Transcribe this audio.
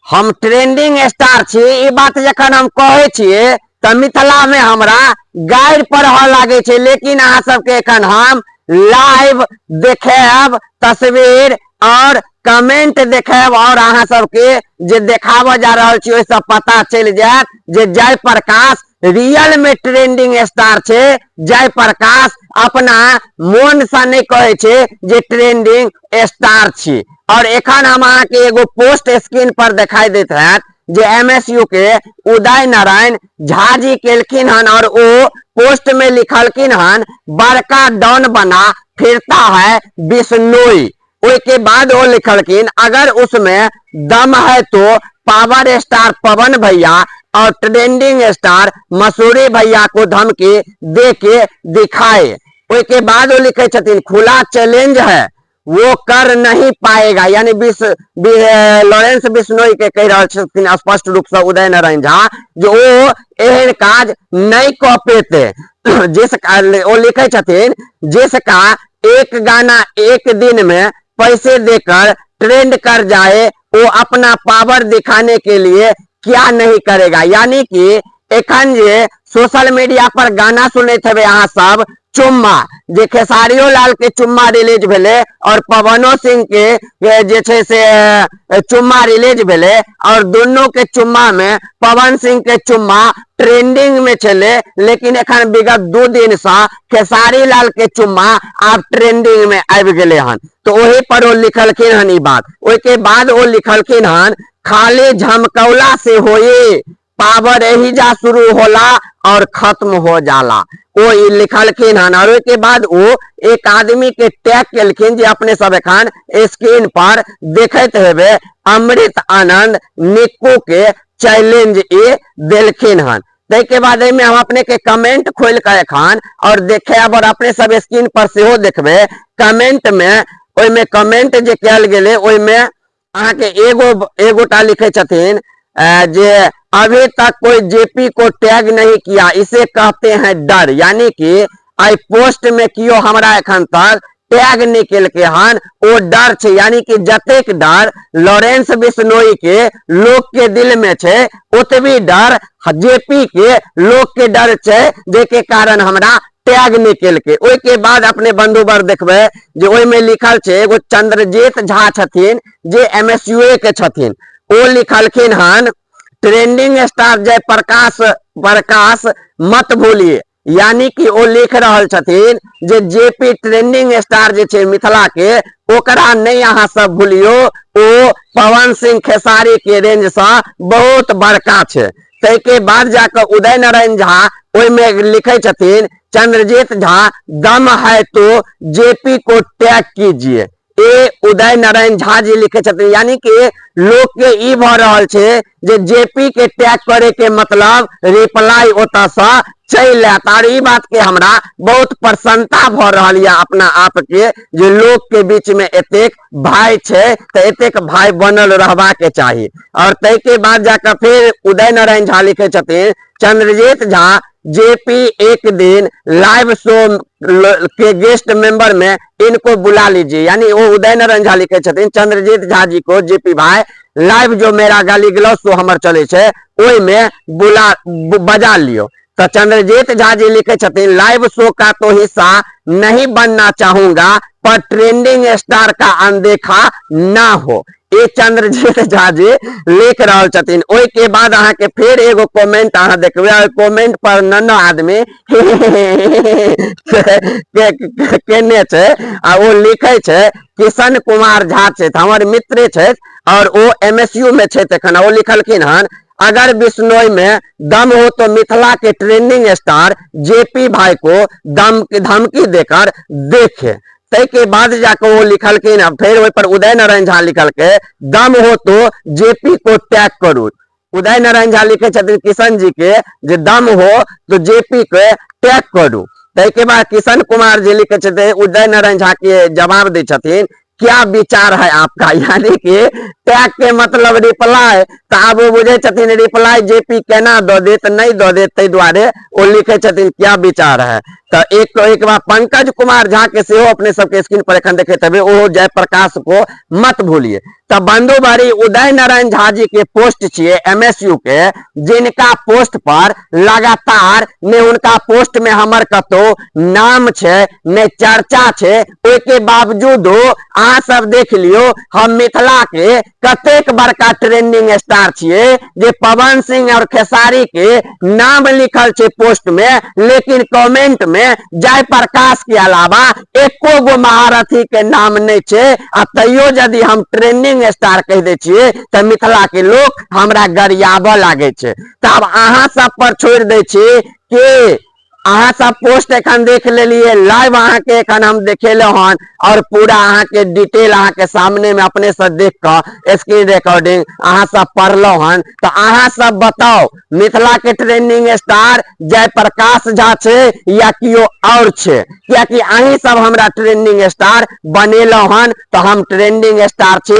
हम trending star छी, ई बात जखन हम कहै छियै तऽ मिथिला मे हमरा गारि पढ़ऽ लागै छै, लेकिन अहाँ सबके एखन हम लाइव देखायब तस्वीर और कमेंट देखायब और अहाँ सबके जे देखाबऽ जा रहल छी ओहिसँ पता चलि जायत जे जय प्रकाश रियल में ट्रेंडिंग स्टार छै। जय प्रकाश अपना मोन से नहीं कहै छै जे ट्रेंडिंग स्टार छी। और एखन हम अहाँ के एगो पोस्ट स्क्रीन पर दिखाई देत हैत जे एमएसयू के उदय नारायण झा जी केलखिन हन और ओ पोस्ट में लिखलखिन हन बड़का डॉन बना फिरता है बिश्नोई। ओहि के बाद ओ लिखलखिन अगर उसमें दम है तो पावर स्टार पवन भैया और ट्रेंडिंग स्टार मसूरी भैया को धमकी दे के दिखाए। ओहि के बाद ओ लिखे छथिन खुला चैलेंज है वो कर नहीं पाएगा, यानी लॉरेंस बिश्नोई के कहि रहल छथिन स्पष्ट रूप से उदय नारायण झा जे ओ एहन काज नहीं कऽ पेते। जिस ओ लिखे छथिन जिसका एक गाना एक दिन में पैसे देकर ट्रेंड कर जाए वो अपना पावर दिखाने के लिए क्या नहीं करेगा। यानी कि एखन जे सोशल मीडिया पर गाना सुनैत हेबै अहाँ सब चुम्मा, जे खेसारियो लाल के चुम्मा रिलीज भेलै और पवनो सिंह के जे छै से चुम्मा रिलीज भेलै और दुनू के चुम्मा में पवन सिंह के चुम्मा ट्रेंडिंग में छलै, लेकिन एखन विगत 2 दिन से खेसारी लाल के चुम्मा आब ट्रेंडिंग में आबि गेलै हन। तो ओही पर ओ लिखलखिन हन ई बात। ओहि के बाद ओ लिखलखिन हन खाली झमकौला से होई पावर एही जा शुरू होला और खत्म हो जाला, ओ ई लिखलखिन हन। और ओहि के बाद ओ एक आदमी के टैग केलखिन जे अपने सब एखन स्क्रीन पर देखैत हेबै, अमृत आनंद निक्कू के चैलेंज ई देलखिन हन। ताहिके बाद एहिमे हम अपने के कमेंट खोलि कऽ एखन और देखायब और अपने सब स्क्रीन पर सेहो देखबै कमेंट में, ओहिमे कमेंट जे कयल गेलै ओहिमे अहाँके एगोटा लिखै छथिन जे अभी तक कोई जेपी को टैग नहीं किया इसे कहते हैं डर, यानी कि एहि पोस्ट में कियो हमरा एखन तक टैग नहीं केलकै हन ओ डर छै, यानी कि जतेक डर लॉरेंस बिश्नोई के लोक के दिल में छै ओतबी डर जेपी के लोक के डर छै, जाहिके कारण हमरा टैग नहीं केलकै। ओहि के बाद अपने बंधुवर देखबै जे ओहिमे लिखल छै एगो चंद्रजीत झा छथिन जे एमएसयूए के छथिन, ओ लिखलखिन हन ट्रेंडिंग स्टार जयप्रकाश प्रकाश मत भूलिए, यानी कि ओ लिख रहल छथिन जे जेपी ट्रेंडिंग स्टार जे छै मिथिला के ओकरा नहि अहाँ सब भूलियो, ओ पवन सिंह खेसारी के रेंज से बहुत बड़का छै। ताहिके बाद जाकऽ उदय नारायण झा ओहिमे लिखै छथिन चंद्रजीत झा दम है तो जेपी को टैग कीजिए, ए उदय नारायण झा जी लिखे छथिन, यानी कि लोक के ई भऽ रहल छै जे जेपी के टैग करे के मतलब रिप्लाई ओतऽ से चलि आयत। और ई बात के हमरा बहुत प्रसन्नता भऽ रहल यऽ अपना आप के जे लोक के बीच में एतेक भाई छै तऽ एतेक भाई बनल रहबाक चाही। और ताहिके बाद जाकऽ फेर उदय नारायण झा लिखे छथिन चंद्रजीत झा जेपी एक दिन लाइव शो के गेस्ट मेंबर में इनको बुला लीजिए, यानी वो उदय नारायण झा लिखे छथिन चंद्रजीत झा जी को जेपी भाई लाइव जो मेरा गाली गलौज शो हमर चले छै ओहिमे बुला बजा लियो। तो चंद्रजीत झा जी लिखे छथिन लाइव शो का तो हिस्सा नहीं बनना चाहूंगा पर ट्रेंडिंग स्टार का अनदेखा ना हो, ये चंद्रजीत झा जी लिख रहल छथिन। ओहि के बाद अहाँ के फेर एगो कमेंट अहाँ देखबै, ओहि कमेंट पर नन आदमी केने छै आ ओ लिखे छै किशन कुमार झा छथि हमर मित्र छथि और ओ एमएसयू में छथि एखन, ओ लिखलखिन हन अगर बिश्नोई में दम हो तो मिथिला के ट्रेंडिंग स्टार जेपी भाई को दम धमकी देकर देखे। ताहिके बाद जाके ओ लिखलखिन आ फेर ओहि पर उदय नारायण झा लिखलकै दम हो तो जेपी को टैग करू। उदय नारायण झा लिखे छथिन किशन जी के जे दम हो तो जेपी के टैग करू। ताहिके बाद किशन कुमार जी लिखे छथिन उदय नारायण झा के जवाब दै छथिन क्या विचार है आपका, यानी कि टैग के मतलब रिप्लाई, तऽ आब ओ बुझै छथिन रिप्लाई जेपी केना दऽ देत नहि दऽ देत, ताहि दुआरे ओ लिखै छथिन क्या विचार है। तऽ एक एक बार पंकज कुमार झा के सेहो अपने सबके स्क्रीन पर एखन देखैत हेबै, ओहो जयप्रकाश को मत भूलिए। तऽ बंधु भारी उदय नारायण झा जी के पोस्ट छियै एमएसयू के, जिनका पोस्ट पर लगातार ने हुनका पोस्ट में हमर कतौ नाम छै ने चर्चा छै, ओहिके बावजूदो अहाँ सब देख लियो हम मिथिला के कतेक बड़का ट्रेंडिंग स्टार छियै जे पवन सिंह और खेसारी के नाम लिखल छै पोस्ट में, लेकिन कमेंट में जय प्रकाश के अलावा एको गो महारथी के नाम नहीं छै। आ तैयो यदि हम ट्रेंडिंग स्टार कहि दै छियै तऽ मिथिला के लोक हमरा गरियाबऽ लागै छै। तऽ आब अहाँ सब पर छोड़ि दै छी कि अहाँ सब पोस्ट एखन देख लेलिए, लाइव अहाँ के एखन हम देखेलहुँ हन और पूरा अहाँ के डिटेल अहाँ के सामने में अपने से देख कऽ स्क्रीन रिकॉर्डिंग अहाँ सब पढ़लहुँ हन। तऽ अहाँ सब बताउ मिथिला के ट्रेंडिंग स्टार जयप्रकाश झा छै या केओ और छै? कियाकि अहीं सब हमरा ट्रेंडिंग स्टार बनेलहुँ हन तऽ हम ट्रेंडिंग स्टार छी।